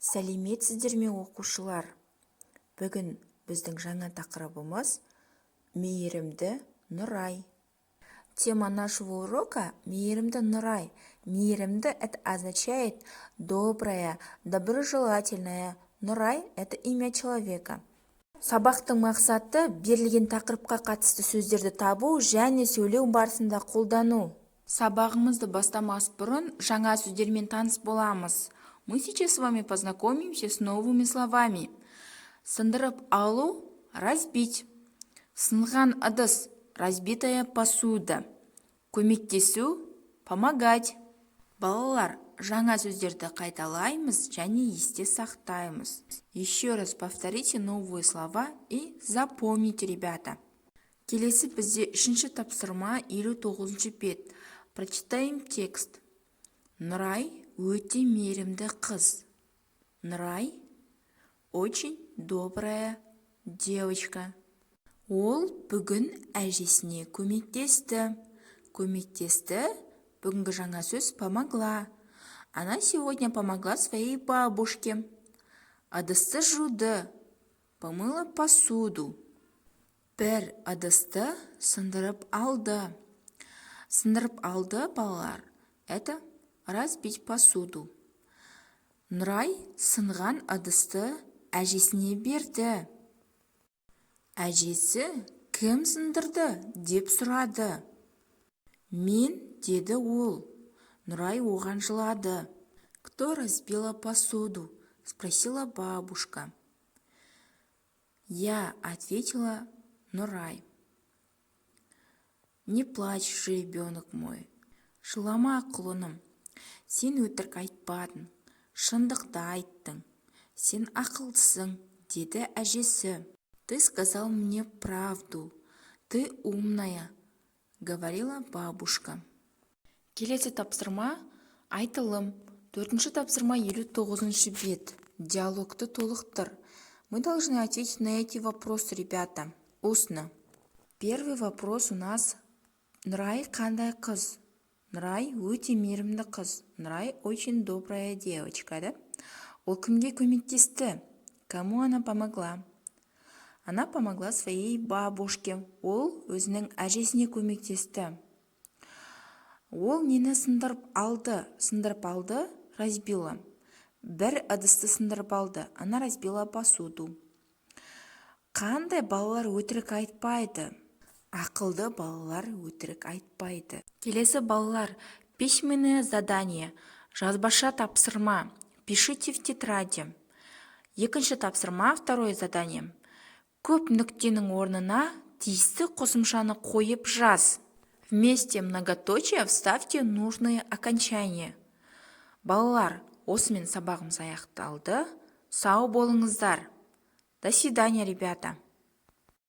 Сәлеметсіздер ме, оқушылар! Бүгін біздің жаңа тақырыбымыз: «Мейірімді Нұрай». Тема нашего урока – «Мейірімді Нұрай». Мейірімді – это означает добрая, доброжелательная. Нұрай – это имя человека. Сабақтың мақсаты: берілген тақырыпқа қатысты сөздерді табу және сөйлеу барысында қолдану. Сабағымызды бастамас бұрын жаңа сөздермен таныс боламыз. Мы сейчас с вами познакомимся с новыми словами. Сындырып алу – разбить, сынған ыдыс – разбитая посуда, көмектесу – помогать. Балалар, жаңа сөздерді қайталаймыз және есте сақтаймыз. Еще раз повторите новые слова и запомните, ребята. Келесі бізде үшінші тапсырма, 59-бет. Прочитаем текст. Нұрай өте мейірімді қыз. Нұрай очень добрая девочка. Ол бүгін әжесіне көмектесті. Көмектесті – бүгінгі жаңа сөз, помогла. Она сегодня помогла своей бабушке. Ыдысты жуды – помыла посуду. Бір ыдысты сындырып алды. Сындырып алды, балалар, это разбить посуду. Нұрай сынған ыдысты әжесіне берді. Әжесі: «Кім сындырды?» – деп сұрады. «Мен», – деді ол. Нұрай оған жылады. «Кто разбила посуду?» – спросила бабушка. «Я», – ответила Нұрай. «Не плачь же, ребенок мой». Жылама, құлыным. Сен өтірік айтпадың, шындықты айттың, сен ақылдысың, деді әжесі. «Ты сказал мне правду, ты умная», – говорила бабушка. Келесі тапсырма – айтылым. Төртінші тапсырма, 59-бет. Диалогты толықтыр. Мы должны ответить на эти вопросы, ребята, устно. Первый вопрос у нас: Нұрай қандай қыз? Нұрай өте мейірімді қыз. Нұрай очень добрая девочка, да? Ол кімге көмектесті? Кому она помогла? Она помогла своей бабушке. Ол өзінің әжесіне көмектесті. Ол нені сындырып алды? Сындырып алды – разбила. Бір ыдысты сындырып алды. Она разбила посуду. Қандай балалар өтірік айтпайды? Ақылды балалар өтірік айтпайды. Келесі, балалар, письменное задание, жазбаша тапсырма. Пишите в тетради. Екінші тапсырма, второе задание: көп нүктенің орнына тиісті қосымшаны қойып жаз. Вместе многоточия вставьте нужные окончания. Балалар, осымен сабағымыз аяқталды. Сау болыңыздар. До свидания, ребята.